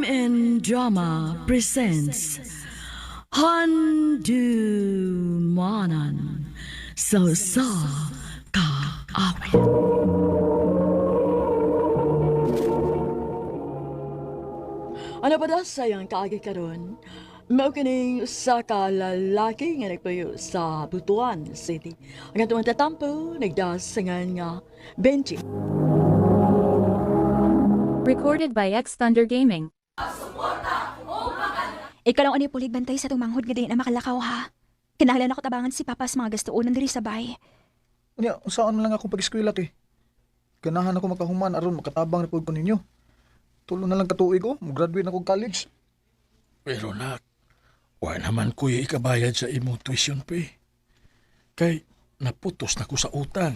MN Drama presents Handumanan sa sa Kaawit. Ano ba da sayang kaagi karon? Mao kining sa kalalaki nga nagpuyo sa Butuan City. Ang atong tatampo nagdasingan nga Benji. Recorded by X Thunder Gaming. Ikaw lang ani pulig bantay sa tumanghod nga di na makalakaw ha. Kinahanglan ako tabangan si Papa sa mga gastuonan diri sa bay. Unya, saan man lang ako pag-eskwela te? Ganahan ako makahuman aron makatabang na pud ko ninyo. Tulo na lang katuig ko, mo-graduate na kog college. Pero nak, wa naman kuya ikabayad sa imong tuition fee. Kay naputos na ko sa utang.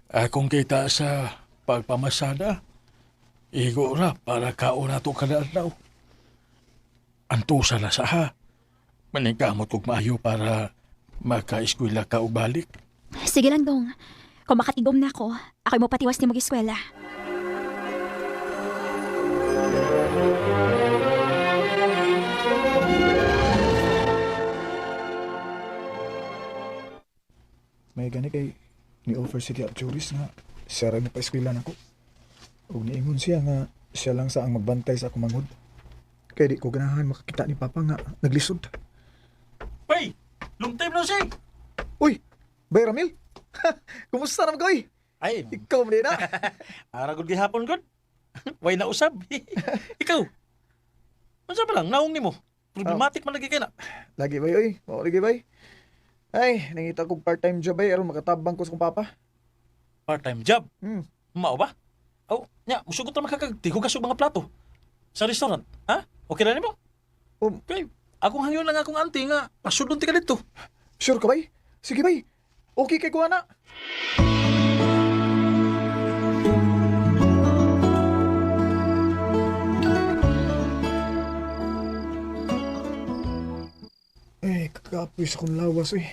Akong kita sa pagpamasada, igo ra para kaon nato kada adlaw. Antusa na sa ha. Maningkamot kog maayo para makaeskwela ka og balik. Sige lang dong. Kung makatigom na ako, ako'y mopatiwas ni mag-eskwela. May gani kay ni-offer si Tia Juris nga siya ra mo pa-eskwela nako. Ug niingon siya nga siya lang sa ang magbantay sa akong manghod. Kay di ko ganahan makakita ni Papa nga naglisod. Hey, long time no see. Uy, Bay Ramil. Kumusta naman koy? Ay, Ikaw man na. ara gud gihapon gud. Way na usab. Ikaw. Unsa pa lang naong nimo? Problematic man lagi kay na. Lagi bay oy, mao lagi bay. Ay, nangita kog part-time job bay aron makatabang ko sa akong papa. Part-time job. Hmm. Mao ba? Oh, nya, musugot ra makakag tihugas og mga plato sa restaurant. Ha? Okay ra nimo? Okay. Akong hangyon lang akong auntie nga pasudlon ti ka didto. Sure ka bay? Sige bay. Okay kay kuha na. Eh, kakapoy sa akong lawas eh.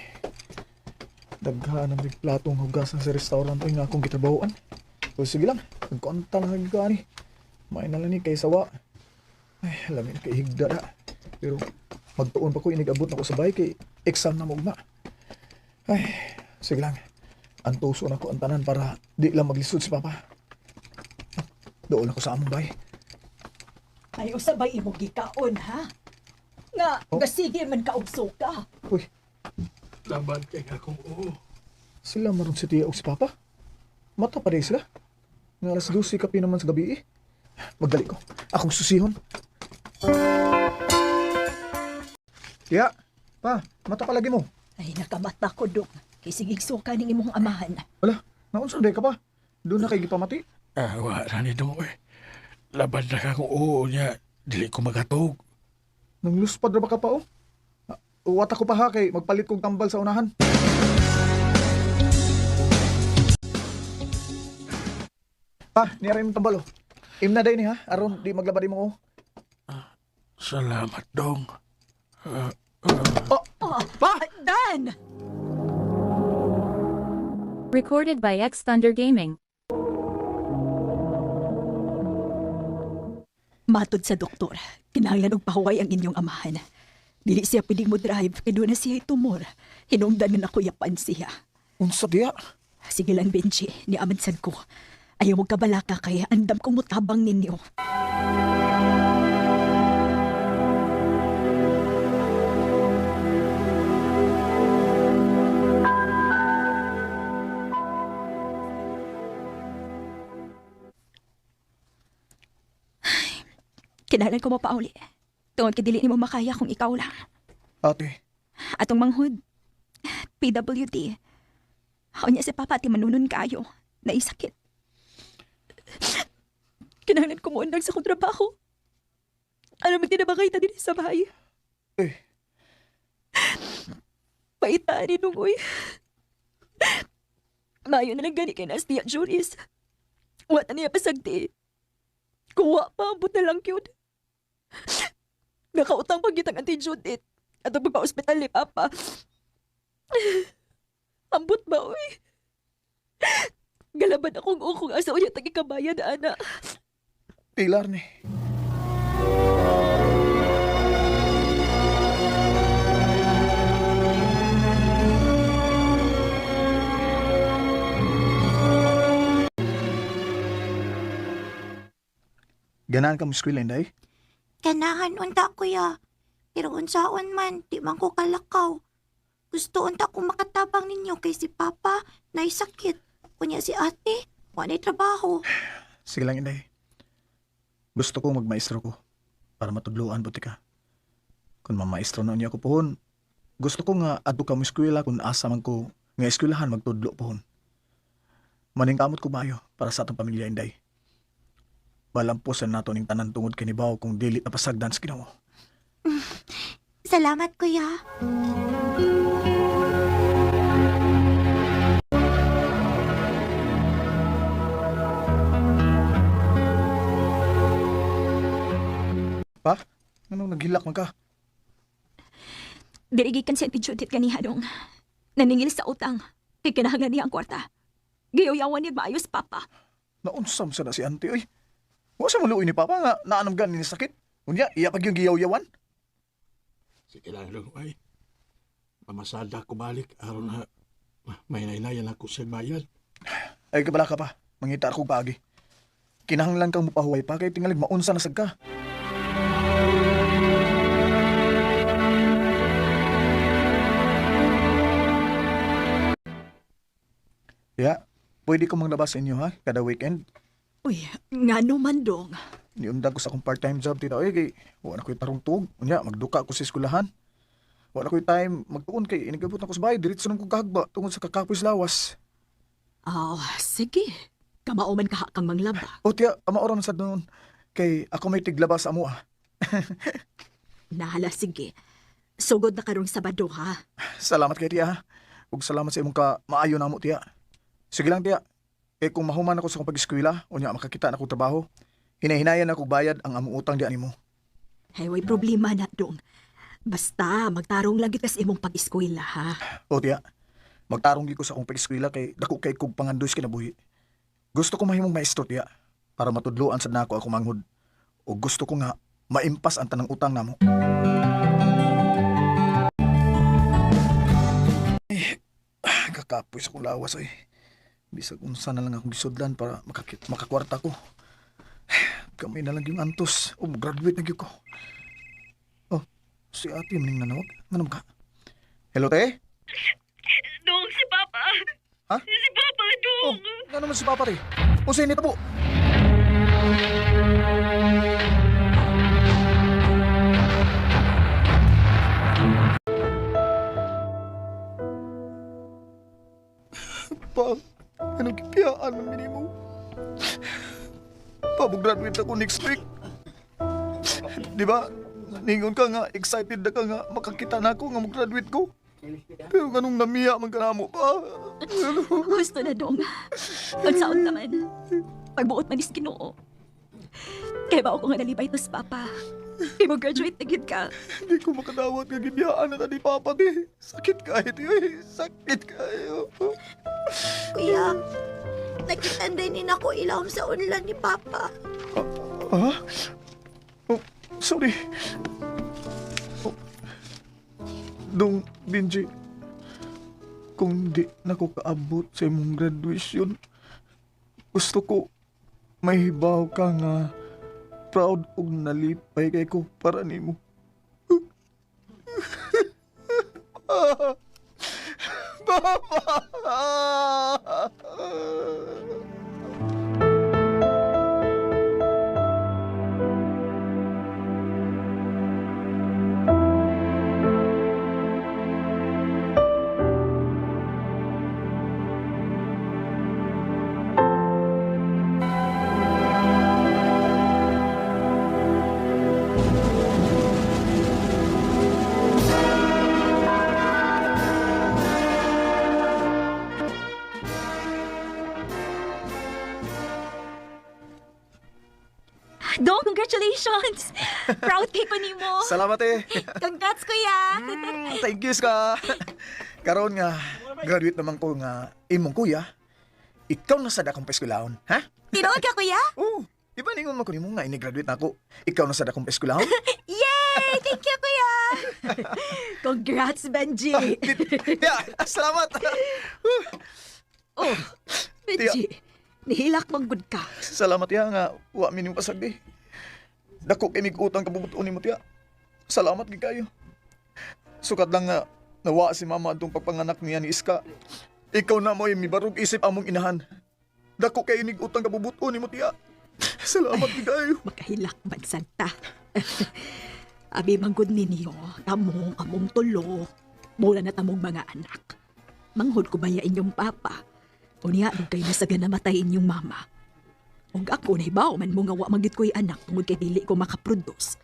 Daghaan ang big platong hugasan sa restaurant ay nga akong gitrabahoan. O sige lang, nagkonta lang ang ni. May na lang ni kay sawa. Ay, lami na kay higda na. Pero magtuon pa ko inigabot na ko sa bahay kay exam na mo ugma. Ay, sige lang. Antuso na ko ang tanan para di lang maglisod si Papa. Doon ako sa among bahay. Ay, usabay imong gikaon, ha? Nga, Oh. gasige man ka og suka. Uy, Laban kay akong oo. sila maron si Tia o si Papa. Mata pa rin sila. Nga alas 12 kapi naman sa gabi eh. Magdali ko. Akong susihon. Tia, pa, mata pa lagi mo. Ay, nakamata ko, dong. Kay sigig suka ning imong amahan. Wala, naunsan day ka pa. Doon na kay gipamati. Ah, wa ra ni dong eh. Laban na ka akong oo nya, dili ko magatog. Nang luspad ra ba ka pa oh? Ah, Uwat ako pa ha kay magpalit kong tambal sa unahan. Pa, niya rin tambal oh. Imna day ni ha, aron di maglaba di mo oh. Salamat dong. Oh, pa! Dan! Recorded by X Thunder Gaming. Matod sa doktor, kinahanglan og pahuway ang inyong amahan. Dili siya pwedeng mo drive kay doon na siya tumor. Hinungdan nga nakuyapan siya. Unsa diya? Sige lang, Benji. Ni sad ko. Ayaw mo kabalaka kay andam kong mutabang ninyo. Ay, kinahanglan ko mapauli. Tungod kay dili nimo makaya kung ikaw lang. Ate, Atong manghod, PWD. Ako niya si Papa ti manunon kayo. Naisakit. Kinahanglan ko muundang sa akong trabaho. Ano man tinabangay ta dinhi sa bahay? Eh. Paita ni nung uy. Mayo na lang gani kay nas niya, Juris. Wa na niya pasagdi. Kuwa pa, ambot na lang yun. Nakautang pag ang Auntie Judith. At ang pagpa-ospital ni Papa. Ambot ba, uy? Galaban akong ukong asa unya tagikabayan, ana. Pilar ni. Ganahan ka mo eskwela, Inday? Ganahan unta, kuya. Pero unsaon man, di man ko kalakaw. Gusto unta ko makatabang ninyo kay si Papa nay sakit. Kunya si ate, wa nay trabaho. Sige lang, Inday. Gusto kong magmaestro ko para matudloan buti ka. Kung mamaestro na niya ako pohon, gusto ko nga adto ka mo eskwela kung asa man ko nga eskwelahan magtudlo pohon. Maningkamot ko maayo para sa atong pamilya, Inday. Balampusan nato ning tanan tungod kay nibaw kung dili na pasagdan sa Ginoo. Salamat, kuya. Pa, anong naghilak man ka? Diri gikan si Auntie Judith ganiha dong. Naningil sa utang. Kay kinahanglan niya ang kwarta. Giyuyawan niya maayos, Papa. Naunsam sa na si auntie, oy. Wa sa maluoy ni Papa nga naanam gani ni sakit. Unya, iya pag yung giyaw-yawan. Sige lang lang, ay. Mamasada ko balik aron na may nainayan ako sa bayad. Ay, kabala ka pa. Mangita ako paagi. Kinahanglan kang mupahuway pa kay tingalig maunsa na sad ka. Ya, pwede ko manglabas sa inyo ha, kada weekend. Uy, ngano man dong. Niundag ko sa akong part-time job tita. Oy, kay wala ko'y tarong tuog. Unya, magduka ko sa eskwelahan. Wala ko'y time magtuon kay inigabot na ko sa bahay. Diretso nang ko gahagba tungod sa kakapoy sa lawas. Oh, sige. Kamao man kaha kang manglaba. O tiya, amaora man sad noon. Kay ako may tiglaba sa amoa. Nahala, sige. Sugod na karong Sabado, ha? Salamat kay tiya. Ug salamat sa imong ka maayo namo tiya. Sige lang tiya. Kay kung mahuman ako sa akong pag-eskwela, unya makakita na akong trabaho, hinahinayan ako bayad ang among utang diyan nimo. Hey, way problema na dong. Basta, magtarong lang kita sa imong pag-eskwela, ha? O tiya, magtarong gyud ko sa akong pag-eskwela kay dako kay kog pangandoy sa kinabuhi. Gusto ko mahimong maestro tiya para matudloan sad nako ako manghud. O gusto ko nga maimpas ang tanang utang namo. Eh, kakapoy sa akong lawas ay. Bisag unsa na lang akong gisudlan para makakwarta ko. Kamay na lang yung antos. O, graduate na gyud ko. Oh, si ate maning nanawag. Nganong ka? Hello, te? Dong, si Papa. Ha? Si Papa, Oh, dong. nga naman si Papa te. Unsay nitabo? Pa, anong kipiyaan man minimo? Pa, graduate ako next week. Di ba? Ningon ka nga, excited na ka nga, makakita na ako nga mag-graduate ko. Pero ganong namiya man ka na mo pa. Gusto na dong. Pagsaon naman. Pagbuot man is Ginoo. Kay ba ako nga nalibay to sa Papa. Kay mo graduate na gid ka. Hindi ko makadawat nga gibiyaan na ni Papa di. Sakit kayo di. Uy. Sakit kayo. Kuya, nakita din ako ilawom sa unlan ni Papa. Ah? Oh, sorry. Oh. Dong, Benji, kung di na ko kaabot sa imong graduation, gusto ko may hibaw ka nga proud og nalipay kay ko para nimo. Papa! Dong, congratulations! Proud kay ko nimo. Salamat eh. Congrats, kuya! Thank you ka. Karon nga graduate naman ko nga imong kuya. Ikaw na sad akong paeskwelahon, ha? Tinuod ka, kuya? Oo. Di ba ningon man ko nimo nga ini-graduate na ako. Ikaw na sad akong paeskwelahon? Yay! Thank you, kuya! Congrats, Benji! Yeah, salamat. Oh, Benji, nihilak man gud ka. Salamat ya nga wa minimo pasagdi. Dako kay mig utang kabubuton nimo, tiya. Salamat gid kayo. Sukat lang nga nawa si mama atong pagpanganak niya ni Iska. Ikaw na mo'y mibarog isip among inahan. Dako kay mig utang kabubuton nimo, tiya. Salamat gid kayo. Makahilak man santa. Abi manggod ninyo, kamo, kamong tulo. Mula na tamong mga anak. Manghod ko baya inyong papa. Unya, dugay na sa namatay inyong mama. Ug ako nahibaw man mo nga wa magyud ko'y anak tungod kay dili ko makaproduce.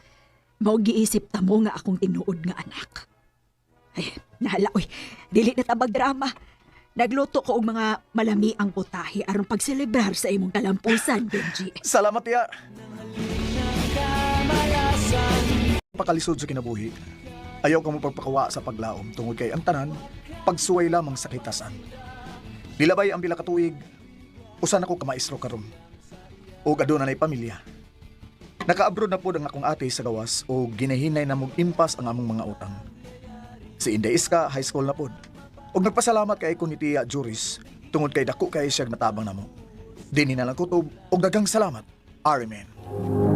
Mao giisip ta mo nga akong tinuod nga anak. Ay, nahala oy, dili na ta drama. Nagluto ko og mga malami ang putahe aron pagselebrar sa imong kalampusan, Benji. Salamat, tiya. Pakalisod sa kinabuhi. Ayaw ka mo pagpakawa sa paglaom tungod kay ang tanan, pagsuway lamang sa kitasan. Nilabay ang pila ka tuig, usa na ko ka maestro karon. Og aduna na'y pamilya. Naka-abroad na pod ang akong ate sa gawas o ginahinay na mog impas ang among mga utang. Si Inday Iska, high school na pod. Og nagpasalamat kay ko ni Tia Juris tungod kay dako kay siya natabang namo. Dinhi na lang kutob og daghang salamat. Amen.